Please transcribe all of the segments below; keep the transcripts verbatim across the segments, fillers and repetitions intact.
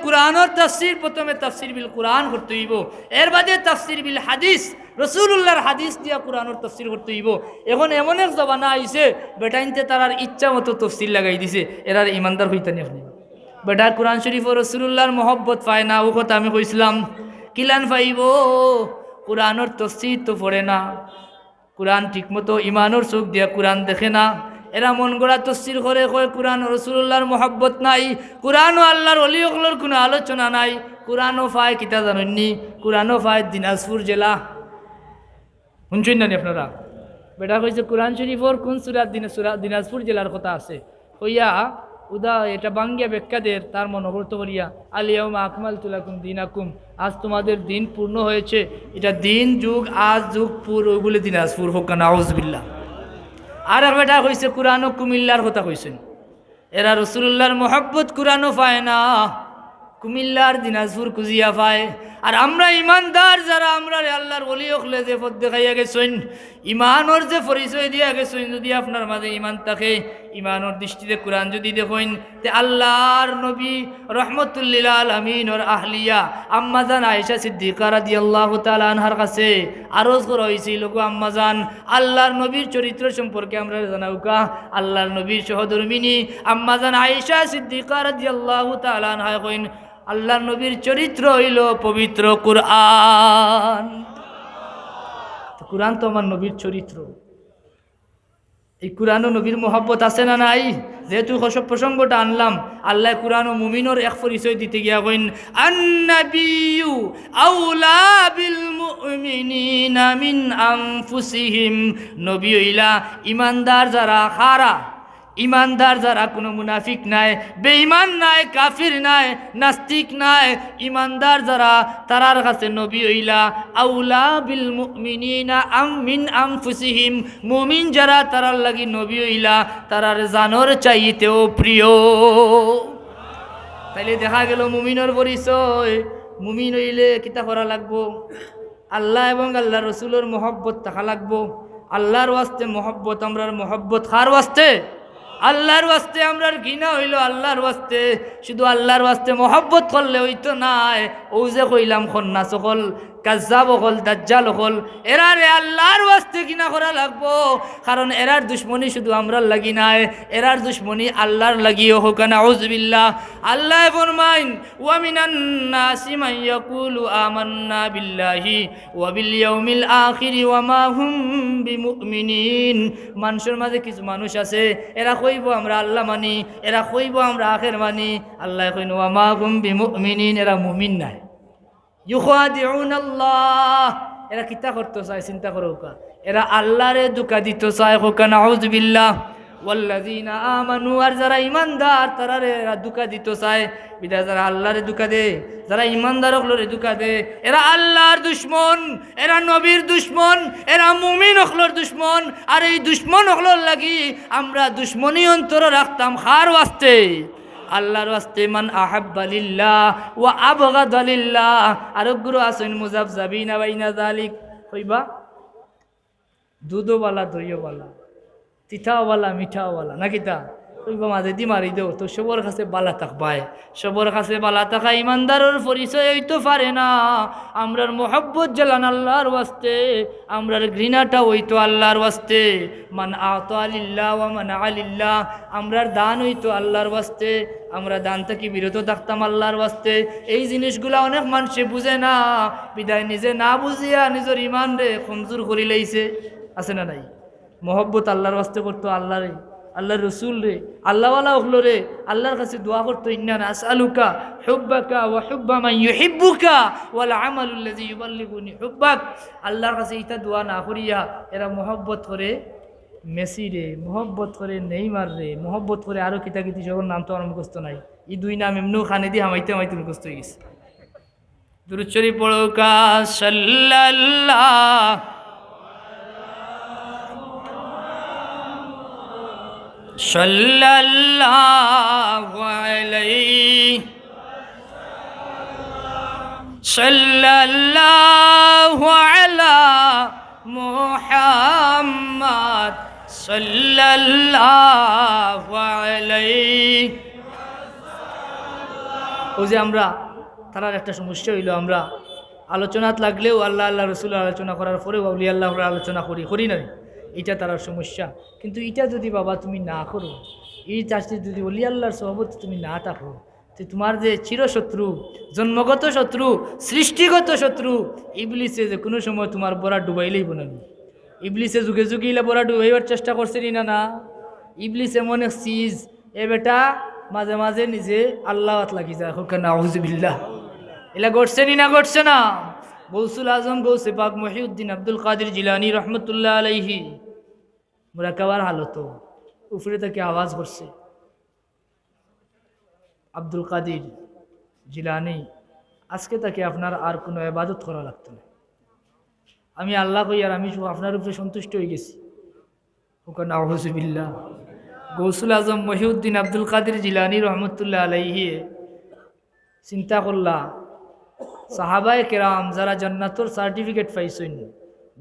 কুরআনর তাফসির, প্রথমে তাফসির বিল কুরআন করতে অইবো, এর বাদে তাফসির বিল হাদিস, রসুলুল্লাহর হাদিস দিয়া কুরআনর তাফসির করতে অইবো। এখন এমন এক জমানা আইছে, বেটাইন্তে তারার ইচ্ছা মতো তফসির লাগাই দিছে, এরারে ইমানদার কইতা নি আপনে? বেটা কুরআন শরীফো রসুলুল্লাহর মহব্বত পায় না, অউ কথা আমি কইছলাম। কিলান পাইবো? কুরআনর তফসির তো পড়ে না, কুরআন ঠিকমতো ইমানর চউখ দিয়া কুরআন দেখে না। এরা মন গড়া তফসির করে, কয় কুরআনো রসুলুল্লাহর মহব্বত নাই, কুরআনো আল্লাহর অলি অকলর কুনু আলোচনা নাই। কুরআনো পায় কিতা জানইন নি? কুরআনো পায় দিনাজপুর জেলা। হুনছইন না নি আপনারা? বেটা কইছে কুরআন শরীফর কুন সূরা? দিন-, সূরা দিনাজপুর জেলার কথা আছে। কইয়া উদা এটা বাঙ্গিয়া ব্যাখ্যা দের, তার মনোগত করিয়া, "আল ইয়াউমা আকমালতু লাকুম দীনাকুম", আজ তোমাদের দিন পূর্ণ হয়েছে। এটা দিন যুগ, আজ যুগ, পুর, ওগুলি দিনাজপুর, কউক্কা নাউজুবিল্লাহ। আর এক বেটা কইছে কুরআনো কুমিল্লার কথা কইছইন। এরা রসুলুল্লাহর মহব্বত কুরআনো পায় না, কুমিল্লার দিনাজপুর খুজিয়া পায়। আর আমরা ইমানদার যারা, আমরারে আল্লাহর ওলি অকলে যে পথ দেখাইয়া গেছইন, ইমানর যে পরিচয় দিয়া গেছইন, যদি আপনার মাঝে ইমান থাকে, ইমানর দৃষ্টিতে কুরআন যদি দেখইন, তে আল্লাহর নবী রহমতুল্লিল আলামিনর আহলিয়া আম্মাজান আয়েশা সিদ্দিকা রাদিয়াল্লাহু তাআলা আনহার কাছে আরজ করা অইছিল, "গো আম্মাজান, আল্লাহর নবীর চরিত্র সম্পর্কে আমরারে জানাউক্কা।" আল্লাহর নবীর সহধর্মিনী আম্মাজান আয়েশা সিদ্দিকা রাদিয়াল্লাহু তাআলা আনহায় কইন, "আল্লাহর নবীর চরিত্র অইলো পবিত্র কুরআন।" তো কুরআন তো আমার নবীর চরিত্র। এই কুরআনো নবীর মহব্বত আছে না নাই? যেহেতু হস-, প্রসঙ্গটা আনলাম, আল্লায় কুরআনো মুমিনর এক পরিচয় দিতে গিয়া কইন, "আন্নাবিয়্যু আওলা বিল মুমিনিনা মিন আনফুসিহিম।" নবী অইলা ইমানদার যারা, কারা? ইমানদার যারা, কুনু মুনাফিক নায়, বেঈমান নায়, কাফির নায়, নাস্তিক নায়, ইমানদার যারা, তারার কাছে নবী অইলা আওলা বিল মুমিনিনা আম-, মিন আনফুসিহিম, মুমিন যারা, তারার লাগি নবী অইলা তারার জানর চাইতেও প্রিয়। তাইলে দেখা গেল মুমিনর পরিচয়, মুমিন অইলে কিতা করা লাগবো? আল্লাহ এবং আল্লাহর রসুলর মহব্বত থাকা লাগবো। আল্লাহর ওয়াস্তে মহব্বত, আমরার মহব্বত কার ওয়াস্তে? আল্লাহর ওয়াস্তে। আমরার ঘৃণা অইলো আল্লাহর ওয়াস্তে। শুধু আল্লাহর ওয়াস্তে মহব্বত করলে অইতো নায়। অউ যে কইলাম, খন্নাস অকল, কাজ্জাব অকল, দাজ্জাল অকল, এরারে আল্লাহর ওয়াস্তে ঘৃণা করা লাগবো, কারণ এরার দুশমনি শুধু আমরার লাগি নায়, এরার দুশমনি আল্লাহর লাগিও। কউক্কা নাউজুবিল্লাহ। আল্লায় ফরমাইন, "ওয়া মিনান নাসি মান ইয়াকুলু আমান্না বিল্লাহি ওয়া বিল ইয়াউমিল আখিরি ওয়া মা হুম বিমুমিনিন।" মানষর মাঝে কিছু মানুষ আছে, এরা কইবো, "আমরা আল্লাহ মানি", এরা কইবো, "আমরা আখের মানি।" আল্লায় কইন, "ওয়া মা হুম বিমুমিনিন", এরা মুমিন নায়। ইউখাদিউনাল্লাহ, এরা কিতা করতো চায়, চিন্তা করউক্কা। এরা আল্লাহরে ধুকা দিতো চায়, কউক্কা নাউজুবিল্লাহ। ওয়াল্লাযীনা আমানু, আর যারা ইমানদার, তারারে এরা ধুকা দিতো চায়। বিধায় যারা আল্লাহরে ধুকা দে, যারা ইমানদার অকলরে ধুকা দে, এরা আল্লাহর দুশমন, এরা নবীর দুশমন, এরা মুমিন অকলর দুশমন। আর এই দুশমন অকলর লাগি আমরা দুশমনি অন্তরো রাখতাম কার ওয়াস্তে? আল্লাহর ওয়াস্তে। মান আহাব্বা লিল্লাহ ওয়া আবগাদা লিল্লাহ। আরক গুরু আছইন মুযাবযাবিনা বাইনা যালিক। কইবা, দুধও বালা, দইও বালা, তিতাও বালা, মিঠাও বালা, না কিতা? কইবা, মাঝেদি মারি দেও, তো সবর কাছে বালা থাকবায়। সবর কাছে বালা থাকা ইমানদারর পরিচয় অইতো পারে না। আমরার মহব্বত জ্বালান আল্লাহর ওয়াস্তে, আমরার ঘৃণাটা অইতো আল্লাহর ওয়াস্তে। মান আতা লিল্লাহ ওয়া মানাআ লিল্লাহ, আমরার দান অইতো আল্লাহর ওয়াস্তে, আমরা দান থাকি বিরত থাকতাম আল্লাহর ওয়াস্তে। এই জিনিসগুলা অনেক মানষে বুঝে না, বিধায় নিজে না বুঝিয়া নিজর ইমানরে কমজোর করিলাইছে, আছে না নাই? মহব্বত আল্লাহর ওয়াস্তে করতো, আল্লাহরে, আল্লাহর রসুলরে, আল্লাহওয়ালা অকলরে, আল্লাহর কাছে দোয়া করতো, "ইন্না নাসআলুকা হুব্বাকা ওয়া হুব্বা মান ইউহিব্বুকা ওয়াল আমালুল্লাযী ইউবাল্লিগুনি হুব্বাক।" আল্লাহর কাছে ইতা দোয়া না করিয়া এরা মহব্বত করে মেসিরে, মহব্বত করে নেইমাররে, মহব্বত করে আরো কিতা কিতি, সবর নাম তো আমার মুখস্থ নাই। ই দুই নাম এমনেউ কানেদি হামাইতে হামাইতে মুখস্থ অইগেছে। দুরূদ শরীফ পড়উক্কা, সাল্লাল্লাহু, সাল্লাল্লাহু আলাইহি, সাল্লাল্লাহু আলা মুহাম্মদ, সাল্লাল্লাহু আলাইহি। অউ যে আমরা, তারার একটা সমস্যা অইলো, আমরা আলোচনাত লাগলেও আল্লাহ, আল্লাহ রসুলর আলোচনা করার পরেও আউলিয়া আল্লাহর আলোচনা করি, করি না নি? ইটা তারার সমস্যা। কিন্তু ইটা যদি বাবা তুমি না করো, ই চাষটি যদি অলি আল্লাহর সহবত তুমি না থাকো, তে তুমার যে চিরশত্রু, জন্মগত শত্রু, সৃষ্টিগত শত্রু, ইবলিসে যে কুনু সময় তুমার বড়া ডুবাইলাইবো না নি? ইবলিসে যুগে যুগে ইলা বড়া ডুবাইবার চেষ্টা করছে নি না? না, ইবলিস এমন এক চিজ, এ বেটা মাঝে মাঝে নিজে আল্লাহত লাগি যায়। কউক্কা নাউজুবিল্লাহ। ইলা ঘটছে নি না ঘটছে না? গৌসুল আজম গৌসে পাক মহিউদ্দিন আব্দুল কাদির জিলানী রহমতুল্লাহ আলাইহি মুরাকাবার হালতো উপরে থাকি আওয়াজ করছে, "আব্দুল কাদির জিলানী, আজকে থাকি আপনার আর কুনু ইবাদত করা লাগতো না। আমি আল্লাহ কইয়ার আমি সু-, আপনার উপরে সন্তুষ্ট অইগেছি।" কউক্কা নাউজুবিল্লাহ। গৌসুল আজম মহিউদ্দিন আব্দুল কাদির জিলানী রহমতুল্লাহ আলাইহি চিন্তা করলা, সাহাবায়ে কেরাম যারা জান্নাতর certificate পাইছইন,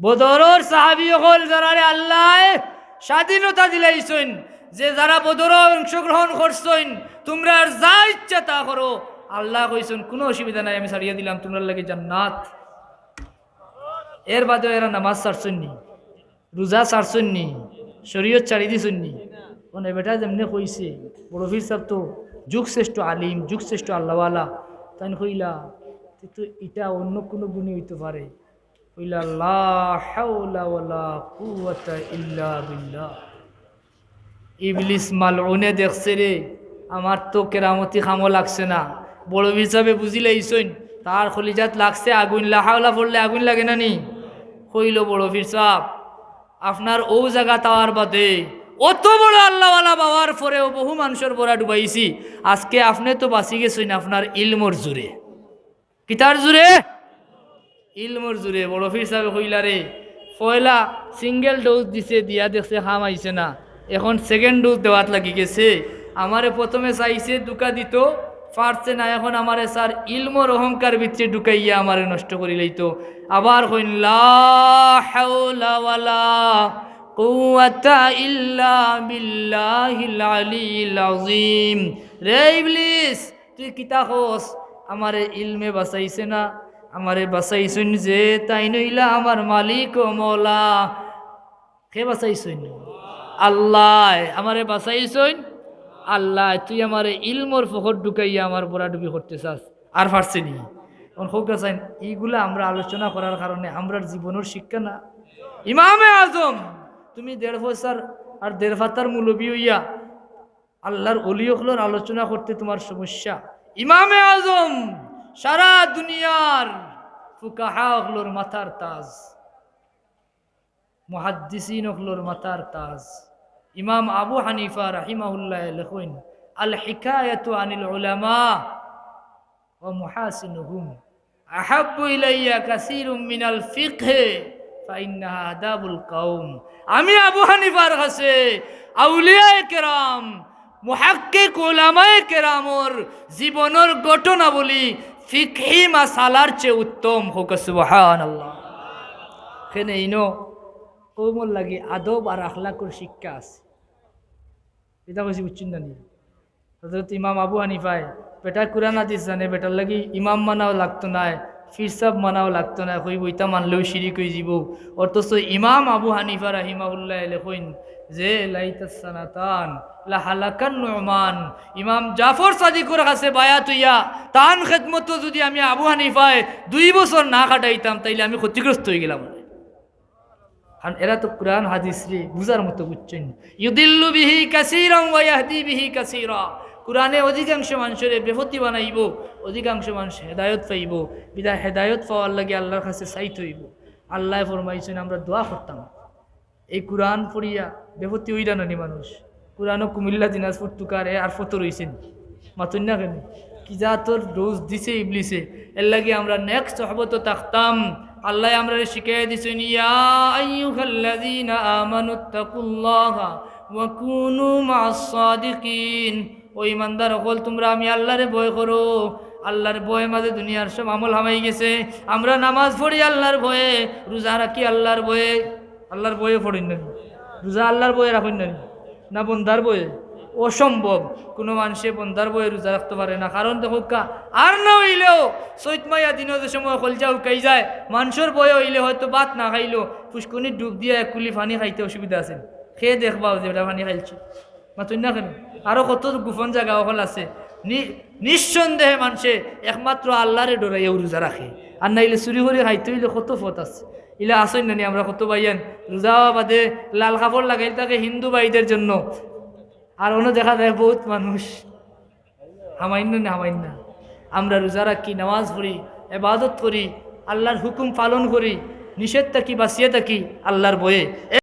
বদরর সাহাবী অকল যারারে আল্লায় স্বাধীনতা দিলাইছইন, যে যারা বদরো অংশগ্রহণ করছইন, তুমরার যা ইচ্ছা তা করো, আল্লায় কইছইন, "কুনু অসুবিধা নাই, আমি ছাড়িয়া দিলাম তুমরার লাগি জান্নাত।" এর বাদেও এরা নামাজ ছাড়ছইন নি, রোজা ছাড়ছইন নি, শরীয়ত ছাড়ি দিছইন নি? অখন এ বেটা যেমনে কইছে, বড় পীর সাব তো যুগশ্রেষ্ঠ আলিম, যুগশ্রেষ্ঠ আল্লাহওয়ালা, তাইন কইলা, "তে তো ইটা অন্য কুনু গুণী অইতো পারে।" কইলা, "লা হাওলা ওয়ালা কুওয়াতা ইল্লা বিল্লাহ।" ইবলিস মালউনে দেখছে রে, আমার তো কেরামতি কামো লাগছে না। বড় পীর সাবে বুঝিলাইছইন, তার কলিজাত লাগছে আগুইন, লা হাওলা পড়লে আগুইন লাগে না নি? কইলো, "বড় পীর সাব, আপনার অউ জাগাত আওয়ার বাদে অত বড় আল্লাহওয়ালা পাওয়ার পরেও বহু মানষর বড়া ডুবাইছি, আজকে আপনে তো বাঁচি গেছইন আপনার ইলমর জোরে।" কিতার জোরে? ইলমর জোরে। বড় পীর সাবে কইলা রে, পয়লা single dose দিছে, দিয়া দেখছে কাম আইছে না, অখন second dose দেওয়াত লাগি গেছে। আমারে প্রথমে চাইছে ধুকা দিতো, পারছে না, অখন আমারে তার ইলমর অহংকার ভিতরে ঢুকাইয়া আমারে নষ্ট করিলাইতো। আবার কইন, "লা হাওলা ওয়ালা কুওয়াতা ইল্লা বিল্লাহিল আলিয়্যিল আযীম।" রে ইবলিস, তুই কিতা কস? আমারে ইলমে বাঁচাইছে না, আমারে বাঁচাইছইন যে তাইন অইলা আমার মালিক ও মওলা। কে বাঁচাইছইন? আল্লায়। আমারে বাঁচাইছইন আল্লায়। তুই আমারে ইলমর ফখর ঢুকাইয়া আমার বড়াডুবি করতে চাস, আর পারছি নি। অখন কউক্কা চাইন, ইগুলা আমরা আলোচনা করার কারণে আমরার জীবনর শিক্ষা না? ইমামে আজম, তুমি দেড় পয়সার আর দেড় পাতার মৌলবি অইয়া আল্লাহর অলি অকলর আলোচনা করতে তুমার সমস্যা। ইমামে আজম, সারা দুনিয়ার ফুকাহা অকলর মাথার তাজ, মুহাদ্দিসিন অকলর মাথার তাজ। ইমাম আবু হানিফা রাহিমাহুল্লাহ লেখইন, "আল হিকায়াতু আনিল উলামা ওয়া মুহাসিনুহুম আহাব্বু ইলাইয়া কাসীরুম মিনাল ফিকহি ফাইন্নাহা আদাবুল কওম।" আমি আবু হানিফার কাছে আউলিয়ায়ে কেরাম, মুহাক্কিক উলামায়ে কেরামর জীবনর ঘটনাবলী ফিকহি মাসালার চেয়ে উত্তম। কউক্কা সুবহানাল্লাহ। কেনে ইনো কওমর লাগি আদব আর আখলাকর শিক্ষা আছে। ইটা কইছি, বুঝছইন না নি? হযরত ইমাম আবু হানিফায়, বেটায় কুরআন হাদিস জানে, বেটার লাগি ইমাম মানাও লাগতো নায়, পীর সাব মানাও লাগতো নায়, কইবো ইতা মানলেও শিরিক অইযিবো। অথচ ইমাম আবু হানিফা রাহিমাহুল্লাহ লেখইন যে, "লাইতাস সানাতান লাহালাকান নুমান।" ইমাম জাফর সাদিকর কাছে বায়াত অইয়া তান খেদমতো যুদি আমি আবু হানিফায় দুই বছর না কাটাইতাম, তাইলে আমি ক্ষতিগ্রস্ত অইগেলাম। কারণ এরা তো কুরআন হাদিসরে বুঝার মতো বুঝছইন। ইউদিল্লু বিহি কাসীরান ওয়া ইয়াহদি বিহি কাসীরা। কুরআনে অধিকাংশ মানষরে বেপথি বানাইবো, অধিকাংশ মানষ হেদায়ত পাইবো। বিধায় হেদায়ত পাওয়ার লাগি আল্লাহর কাছে চাইতে অইবো। আল্লায় ফরমাইছইন, আমরা দোয়া করতাম, এই কুরআন পড়িয়া বেপথি অইরা না নি মানুষ। কুরআনও কুমিল্লা, দিনাজপুর, তুকার এ আর ফতো রইছইন। মাতইন না কেনে? কি জাতর dose দিছে ইবলিসে। এরলাগি আমরা নেক সোহবতো থাকতাম। আল্লায় আমরারে শিখাইয়া দিছইন, "ইয়া আইয়ুহাল্লাযীনা আমানুত্তাকুল্লাহা ওয়া কুনু মা'আস সাদিকিন।" ও ইমানদার অকল, তুমরা আমি আল্লাহরে ভয় করো। আল্লাহর ভয় মাঝে দুনিয়ার সব আমল হামাই গেছে। আমরা নামাজ পড়ি আল্লাহর ভয়ে, রোজা রাখি আল্লাহর ভয়ে। আল্লাহর ভয়ে পড়ইন না নি? রোজা আল্লাহর ভয়ে রাখইন না নি? না বন্দার ভয়ে? অসম্ভব। কুনু মানষে বন্দার ভয়ে রোজা রাখতো পারে না। কারণ দেখউক্কা, আর না অইলেও চৈত মাইয়া দিনো যে সময় কলজা হুকাই যায়, মানষর ভয়ে অইলে হয়তো ভাত না খাইলো, ফুসকুনিত ডুব দিয়া এক কুলি পানি খাইতে অসুবিধা আছে। খেয়ে দেখবাও যে বেটা পানি খাইলছে। মাতইন না কেনে? আরো কত গোপন জাগা অকল আছে। নি-, নিঃসন্দেহে মানষে একমাত্র আল্লারে ডরাইয়াউ রোজা রাখে। আর নাইলে চুরি করি খাইতে অইলে কত পথ আছে। ইলা আছইন না নি, আমরা কত ভাইয়াইন রোজা বাদে লাল কাপড় লাগাইল থাকে হিন্দু ভাইদের জন্য। আর অনো দেখা যায় বউত মানুষ হামাইন না, হামাইন না। আমরা রোজা রাখি, নামাজ পড়ি, ইবাদত করি, আল্লার হুকুম পালন করি, নিষেধ থাকি বাঁচিয়া থাকি আল্লার ভয়ে।